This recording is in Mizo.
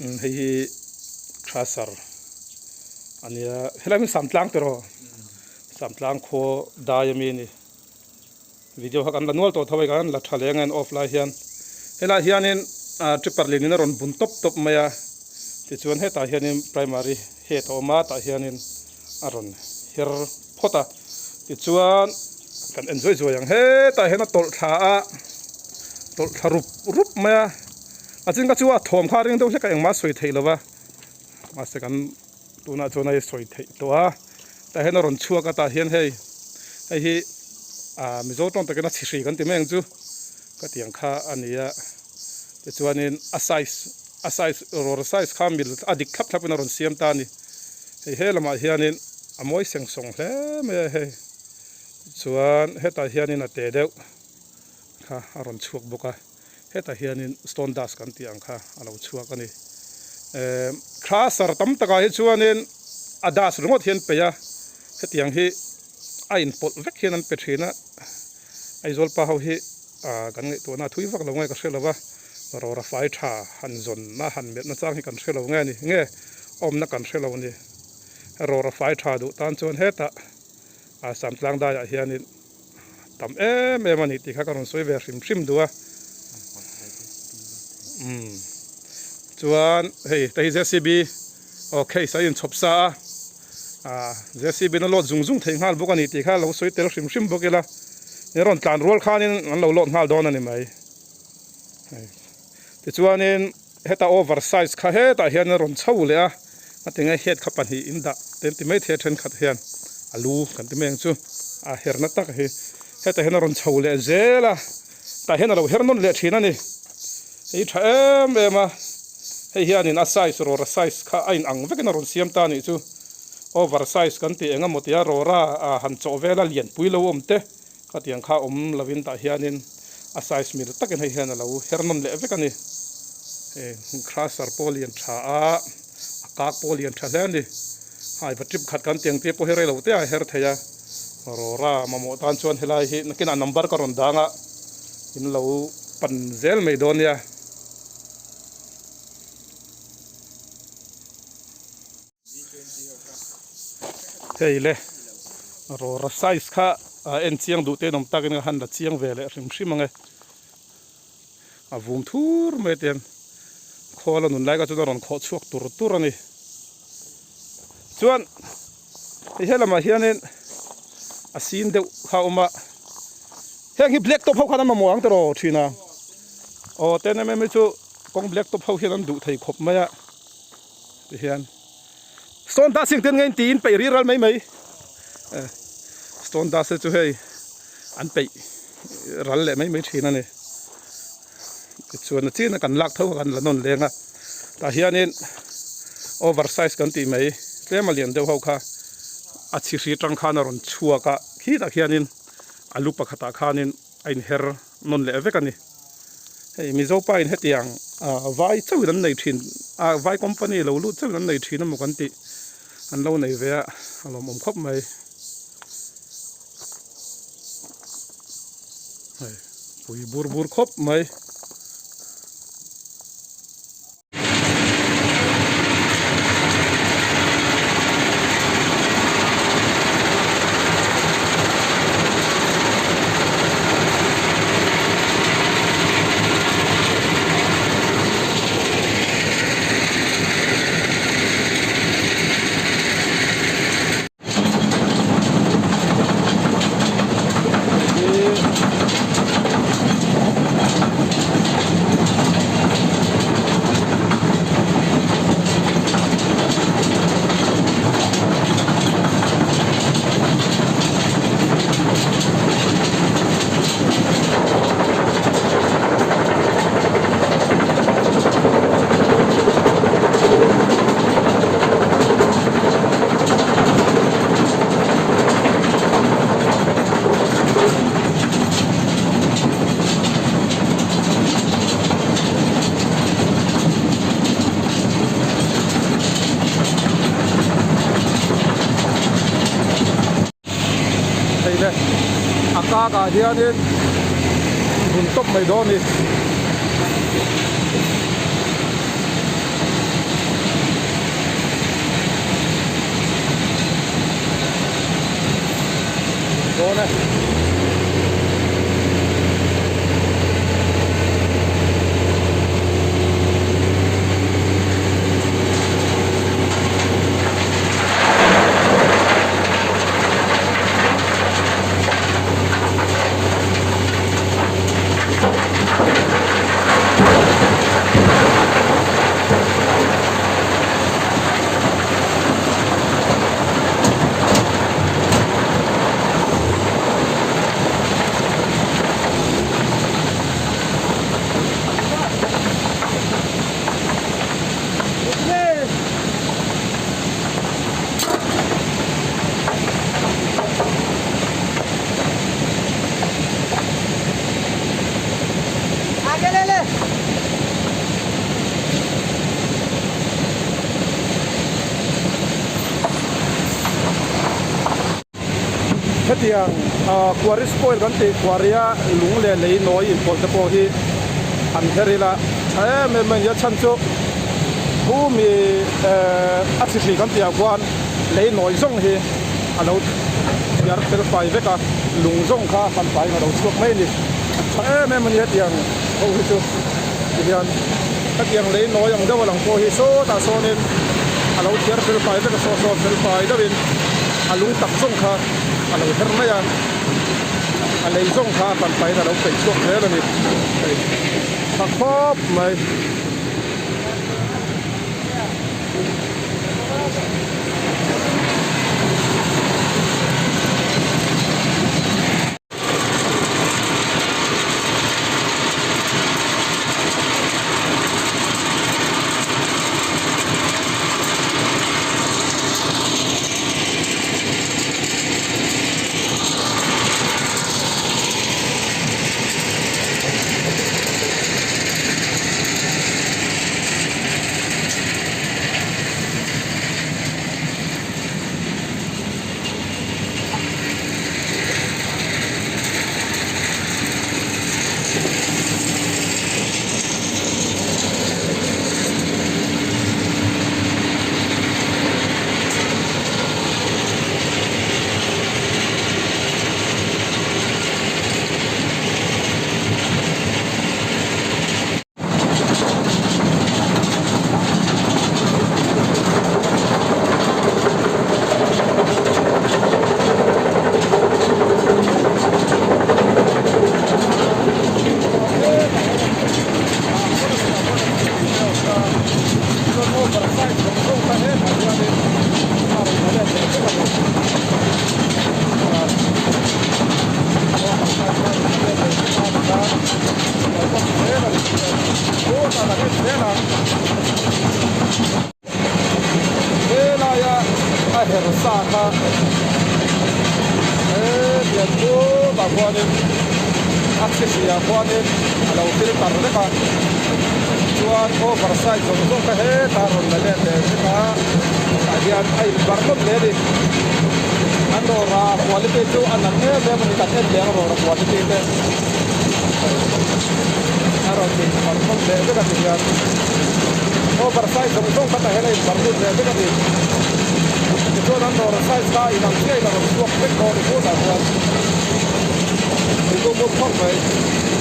Hei hi Crusher a nia helai hmun Samtlang te rawh Samtlang khaw dai ami a ni video kha kan la nual tawh tho a kan la tha leng a en off lai hian helai hianin ah tripper lian in a rawn bun tawp tawp mai a tichuan hetah hianin primary head a awm a tah hianin a rawn her phawt a tichuan kan en zuai zuai ang hetah hian a tawlh thla a tawlh thla rup rup mai a a chin kha chu a thawm kha a ring deuh hlek a engmah a sawi theih lo va mahse kan tunah chuan hei sawi theih tawh a tah hian a rawn chhuak a tah hian hei hei hi ah mizo tawng takin a chhi hri kan ti mai ang chu ka ti ang kha a ni a tichuanin a size a size rawr size kha mil a dik thlap thlap in a rawn siam ta a ni hei he lamah hianin a mawi seng sawng hle mai a hei chuan hetah hianin a te deuh kha a rawn chhuak bawk a hetah hianin stone dust kan tih ang kha a lo chhuak a ni ehh thlasar tam takah hi chuanin a dust ringawt hian peih a hetiang hi a inpawlh vek hian an pe thin a Aizawl pa ho hi kan ngaihtuahna a thui vak lo nge ka hre lo va, rawra fai tha han zawnna han melhna chang hi kan hre lo nge ni nge awmna kan hre lo ni. Rawra fai tha duh tan chuan hetah Samtlang daiah hianin tam em em a ni tih kha ka rawn sawi ve hrim hrim duh a. Umm chuan hei hei JCB aw case a inchhawp sa a. Ah JCB in a load zung zung thei nghal bawk a ni tih kha lo sawi tel hrim hrim bawk ila in rawn tlan rual khanin an lo load nghal dawn a ni mai hei tichuanin heta over size kha hetah hian a rawn chho leh a a tinge head kha pahnih in dah te an ti maithei a thenkhat hian a lu kan ti mai ang chu a herna tak hi hetah hian a rawn chho leh zel a. Tah hian a lo her nawn leh thin a ni. Hei tha em em a, hei hianin a size rawra size kha a inang vekin a rawn siam ta a nih chu. Over size kan tih eng emaw tia rawra han chawh vela lianpui lo awm te khatiang kha awm lovin tah hianin a size mil takin hei hian a lo her nawn leh vek a ni. Hei crusher pawh a lian tha a, a kak pawh a lian tha hle a ni. Hai va trip khat kan tiang te pawh hi rei lo te a her thei a, Rora mamawh tan chuan helai hi nakinah number ka rawn dang a, in lo pan zel mai dawn nia. Hei le Rora size kha a en chiang duh te an awm takin ka han la chiang ve leh hrim hrim ang e. A vum thur mai atiang khawl a nun lai kha chuan a rawn khawh chhuak tur tur a ni. Chuan hei helamah hianin a sin deuh kha a awm a, heng hi black top ho khan an mamawh ang tiraw thin a, aw ten em em hi chu kawng black top ho hian an duh thei khawp mai a tihian stone dust hi engtin nge in tiin peih rih ral mai mai stone dust te chu hei an peih ral leh mai mai thin a ni tichuan a chin a kan lak tho a kan la nawn leng a tah hianin over size kan tih mai tlem a lian deuh ho kha a chhi hri tang khan a rawn chhuak a khitah khianin a lu pakhatah khanin a inher nawn leh vek a ni hei mizo pa in hetiang ah vai chauhin an nei thin a vai company lo lut chauhin an nei thin emaw kan tih an lo nei ve a a lawmawm khawp mai. Hei pui bur bur khawp mai. Hei le a kak ah hianin vun tawp mai dawn a ni. dawn e. Hetiang quarry spoil kan tih quarry a lung leh lei nawi inpawlh te pawh hi an her ila tha em em mai a ni a chhan chu thu mi a thli hri kan tih ah khuan lei nawi zawng hi a lo thiar fel fai vek a lung zawng kha han pain a lo chhuak mai a ni tha em em a ni hetiang ho hi chu tihian hetiang lei nawi ang deuh a lang pawh hi sawtah sawnin a lo thiar fel fai vek a saw sawn fel fai deuhin a lung tak zawng kha a lo her mai a a lei zawng kha a pan pain a lo peih chhuak zel a ni hei tha khawp mai. Helaia a her sa kha hetiang chutah khuanin a chhe hriah khuanin a lo filter vek a chuan over size zawng zawng kha hetah a rawn la let leh vek a tah hian a inbarh nawm hle a ni an rawra quality chu a nalh em em a ni kan en leh ang rawra quality te. A rawn inbarh nawm leh vek a ti hian over size zawng zawng kha tah hian a inbarh lut leh vek a ni. Tichuan an dawr size kha a inang chiahin a rawn chhuak vek dawn i tunah chuan ei duh mawlh phawt mai.